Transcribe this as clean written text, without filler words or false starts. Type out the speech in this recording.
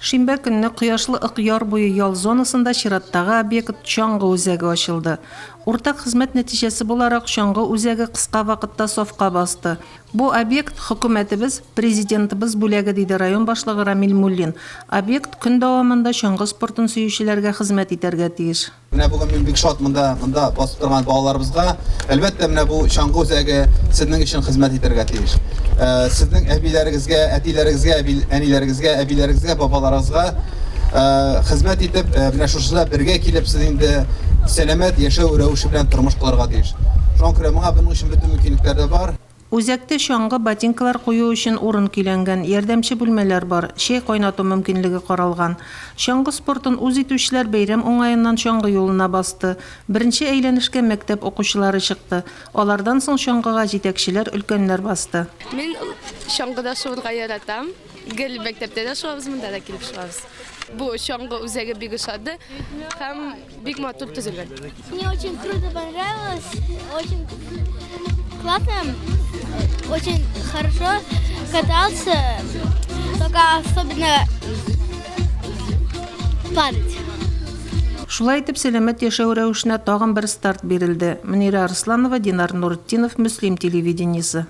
Шимбә көнне Кояшлы Ык яр буе ял зонасында чираттагы объект, чаңгы үзәге ачылды. Уртак хезмәт нәтиҗәсе буларак, чаңгы үзәге кыска вакытта сафка басты. Бу объект, хөкүмәтебез, Президентыбыз бүләге, диде район башлыгы Рамил Муллин. Объект көн дәвамында чаңгы спортын сөючеләргә хезмәт итәргә тиеш. Менә бүген мин бик шат монда, монда басып торган балаларыбызга. Әлбәттә, менә бу чаңгы үзәге сезнең өчен хезмәт итәргә тиеш. Э, сезнең әбиләрегезгә, әтиләрегезгә, әби, әниләрегезгә, әбиләрегезгә, бабаларыгызга э, хезмәт итеп, э, менә шушында бергә килеп сез инде сәламәт яшәү рәвеше белән тормыш кылырга тиеш. Шуңа күрә моңа моның өчен бөтен мөмкинлекләр дә бар. Үзәктә чаңгы, ботинкалар кую өчен урын көйләнгән, ярдәмче бүлмәләр бар, чәй кайнату мөмкинлеге каралган. Чаңгы спортын үз итүчеләр бәйрәм уңаеннан чаңгы юлына басты. Беренче әйләнешкә мәктәп укучылары чыкты. Алардан соң чаңгыга җитәкчеләр, өлкәннәр басты. Мин чаңгыда шуырга яратам. Гел мәктәптә дә шуабыз, монда да килеп шуабыз. Бу чаңгы үзәге бик ошады һәм Бик матур төзелгән. Мне очень круто понравилось, очень классно, очень хорошо катался, только особенно падать. Шулай итеп, сәламәт яшәү рәвешенә тагын бер старт бирелде. Мөнирә Арсланова, Динар Нуретдинов, Мөслим телевидениесе.